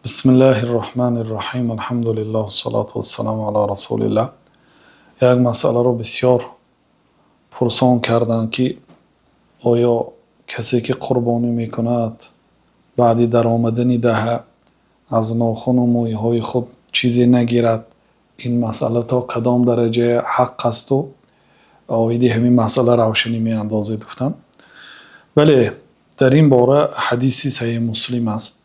Бисмиллаҳир-раҳмонир-раҳим. Алҳамдулиллаҳ вассалоту вассаламу ала расулиллаҳ. Як масъаларо бисёр пурсон карданд, ки оё касе ки қурбонӣ мекунад, баъд даромадани даҳа аз нохун ва мӯйҳои худ чизе нагирад, ин масъала то кадом дараҷа ҳақ аст ва оид ба ҳамин масъала равшанӣ меандозад, гуфтанд. Бале, дар ин бора ҳадиси саҳеҳи Муслим аст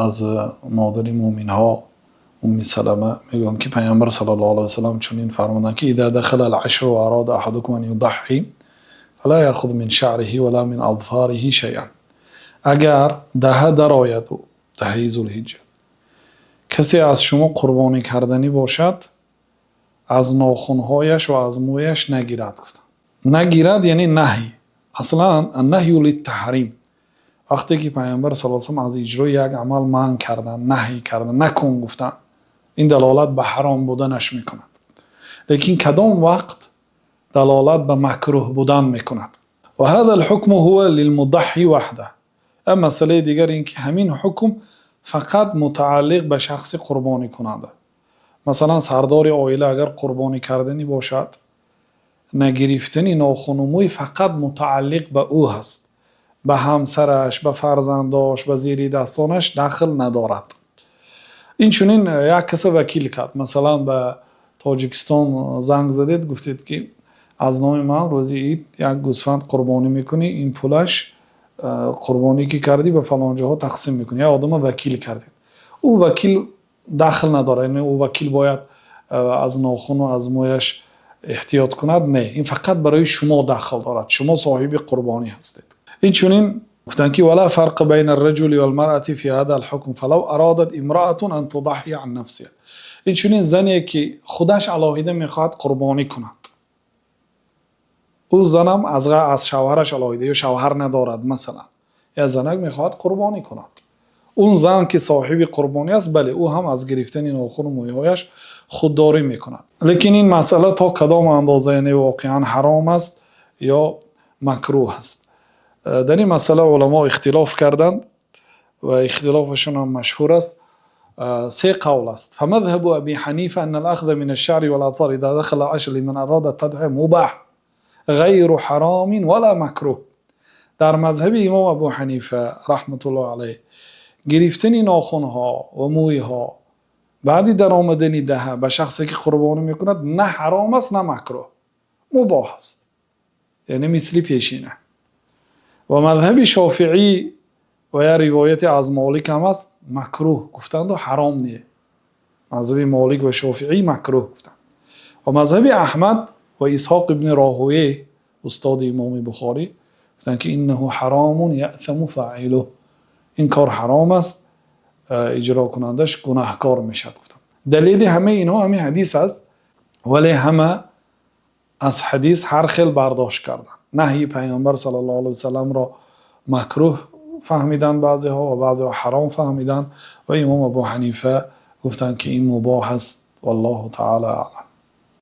аз модари мӯъминҳо Умми Салама мегӯянд, ки Паёмбар саллаллоҳу алайҳи васаллам чунин фармуданд, ки: إذا دخل العشر وأراد أحدكم أن يضحي فلا يأخذ من شعره ولا من أظفاره شيئا. Агар даҳа дарояд, даҳаи Зулҳиҷҷа, касе аз шумо қурбонӣ карданӣ бошад, аз нохунҳояш ва аз мӯяш нагирад, гуфтанд. Нагирад яъне наҳй. Аслан النهي للتحريم. Вақте ки Паёмбар саллаллоҳу алайҳи васаллам аз иҷрои як амал манъ карданд, наҳй карданд, накун гуфтанд, ин далолат ба ҳаром буданаш мекунад. Лекин кадом вақт далолат ба макрӯҳ будан мекунад? وهذا الحكم هو للمضحي وحده. Масъалаи дигар ин ки ҳамин ҳукм фақат мутааллиқ ба шахси қурбонӣ кунанда. Масалан, сардори оила агар қурбонӣ карданӣ бошад, нагирифтани нохун ва мӯй фақат мутааллиқ ба ӯ ҳаст. Ба ҳамсараш, ба фарзандош, ба зери дастонаш дахл надорад. Инчунин як каса вакил кард. Масалан, ба Тоҷикистон занг задед, гуфтед, ки аз номи ман рӯзи ид як гӯсфанд қурбонӣ мекунӣ, ин пулаш қурбонӣ ки кардӣ ба фалон ҷоҳо тақсим мекунӣ. Як одамро вакил кардед. Ӯ вакил дахл надорад, яъне ӯ вакил бояд аз нохун ва аз мӯяш эҳтиёт кунад? Не, ин фақат барои шумо дахл дорад. Шумо соҳиби қурбонӣ ҳастед. Инчунин гуфтанд, ки ولا فرق بين الرجل والمرأة في هذا الحكم فلو أرادت امرأة أن تضحي عن نفسها. Инчунин зане ки худаш алоҳида мехоҳад қурбонӣ кунад, ӯ занам аз шавҳараш алоҳида ё шавҳар надорад, масалан, як занак мехоҳад қурбонӣ кунад. Он зан ки соҳиби қурбонӣ аст, бале, ӯ ҳам аз гирифтани нохун ва мӯйҳояш худдорӣ мекунад. Лекин ин масъала то кадом андоза, яъне воқеан ҳаром аст ё макрӯҳ аст? Дар ин масъала уламо ихтилоф карданд ва ихтилофашон ҳам машҳур аст. Се қавл аст. فمذهب أبي حنيفة أن الأخذ من الشعر والأظفار إذا دخل العشر لمن أراد التضحية مباح غير حرام ولا مكروه. Дар мазҳаби имом Абу Ҳанифа раҳматуллоҳи алайҳ, гирифтани нохунҳо ва мӯйҳо баъди даромадани даҳа ба шахсе ки қурбонӣ мекунад на ҳаром аст, на макрӯҳ, мубоҳ аст, яъне мисли пешина. Ва мазҳаби Шофиӣ ва як ривояте аз Молик ҳам аст, макрӯҳ гуфтанду ҳаром не. Мазҳаби Молик ва Шофиӣ макрӯҳ гуфтанд. Ва мазҳаби Аҳмад ва Исҳоқ ибни Роҳуе, устоди имоми Бухорӣ, гуфтанд, ки إنه حرام يأثم فاعله. Ин кор ҳаром аст, иҷрокунандааш гунаҳкор мешавад, гуфтанд. Далели ҳамаи инҳо ҳамин ҳадис аст, вале ҳама аз ҳадис ҳар хел бардошт карданд. Наҳйи Паёмбар саллаллоҳу алайҳи васалламро макрӯҳ фаҳмиданд баъзеҳо ва баъзеҳо ҳаром фаҳмиданд ва имом Абу Ҳанифа гуфтанд, ки ин мубоҳ аст. Валлоҳу таъало аълам.